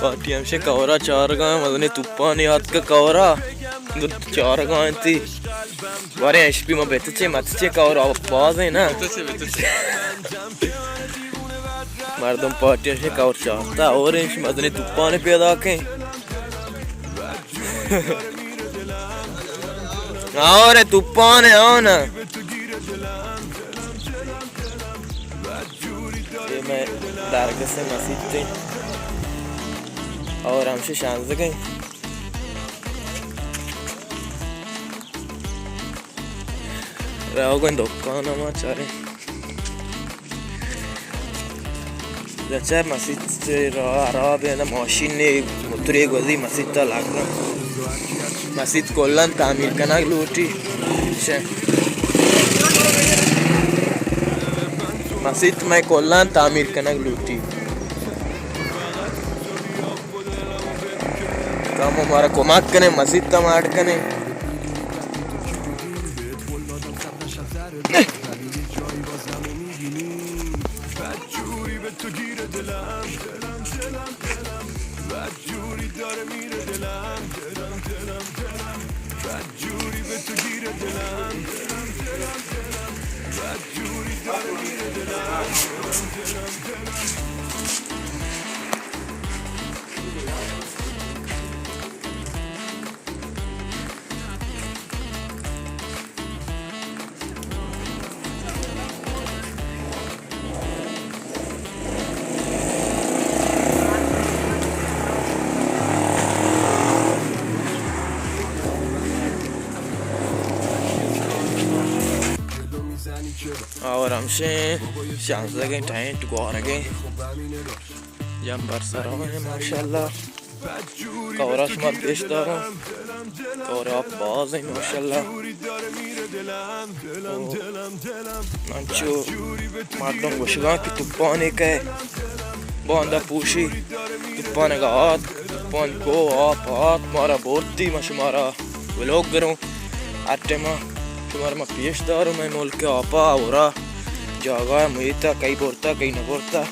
پارٹی ہمشے کورا چارگا، مزنی توپانی آتکا کورا چارگا انتی. بارے اشپی ما بیت چے مت چے کورا باز ہے نا. مردم پارٹی ہمشے کور چارتا اور انش مزنی توپانی پیدا کیں. اور توپان ہے آنا. یہ میں دارگس مسیت تے اور ہمشے شانزدہ گئے. راہ گئے دکان ہما چارے. چہ مسیت ءَ را، را بہ ادا ماشین ءَ موترے گوزی مسیت ءَ لگ. مسیت کلان تعمیر کنگ لوٹی. شہ مسیت میں کلان تعمیر کنگ لوٹی. کم مارا کمک کنے، مسیت ءَ ماڑ کنے. اور ہمشیں شانزدہ گیں ٹینٹ گوارگیں. جمبر سر ہوئے ماشاءاللہ. کورا شما پیش داروں. کورا باز ہیں ماشاءاللہ. او، انچو مردم گوشگاں کہ توپانے کئے باندا پوشی، توپانگا آت، توپان کو آپ آت، مارا بورتی، ما شمارا ولوگ گروں. ہر ٹائما شمارا ما پیش داروں، میں ملک آپا اورا جاگا محیطا کئی بورتا، کئی نہ بورتا.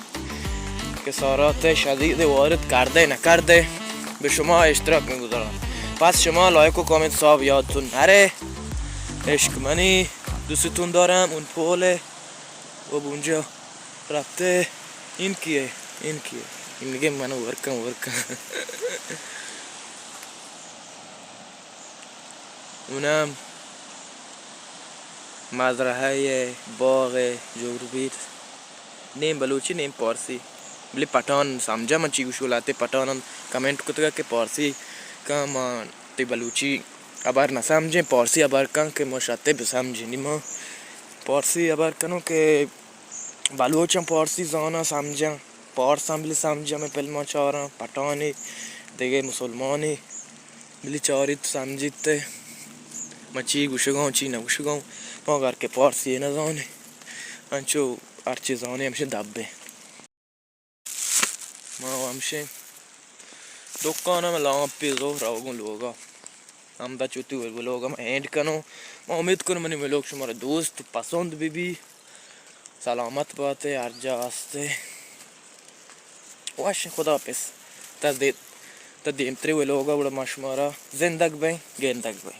کسارات شدید وارد کردے نہ کردے، بہ شما اشتراک می‌گذارم. پس شما لایک و کامنت صاحب یادتون نره. عشق منی، دوستتون دارم. اون پوله و بونجا رفته. این کیه؟ این کیه؟ این میگه منو ورکن، ورکن. اونم مزرعہ ءِ باغ ءِ جوڑ بیت. نیم بلوچی، نیم پارسی. بلے پٹھان سمجھاں من چی گوشوں، لہتے پٹھان ہم کمنٹ کتگ کہ پارسی کن، ما تئی بلوچی ہبر نہ سمجھیں، پارسی ہبر کن کہ ما شتے بسمجھیں. نی ما پارسی ہبر کنوں کہ بلوچاں پارسی زاناں سمجھاں، پارساں بلے سمجھاں، مئے پلماں چاراں، پٹھانے، دگہ مسلمانے، بلے چاریت سمجھیت، ما چی گوشگاں، چی نہ گوشگاں، ما اگر کہ پارسی نہ زانیں، انچو ہرچی زانیں ہمشیں دبیں. ما ہمشیں دکان ہم لامپے زور روگوں لوگا. ہمدا چوتی ولوگ ہم اینڈ کنوں. ما امید کنوں منی ولوگ شمارا دوست پسند بہ بی. سلامت باتے، ہر جا ہستے. وش، خدا حافظ. تا دے-، تا دیمتری ولوگا گڑا ما شمارا زندگ بیں، گندگ بیں.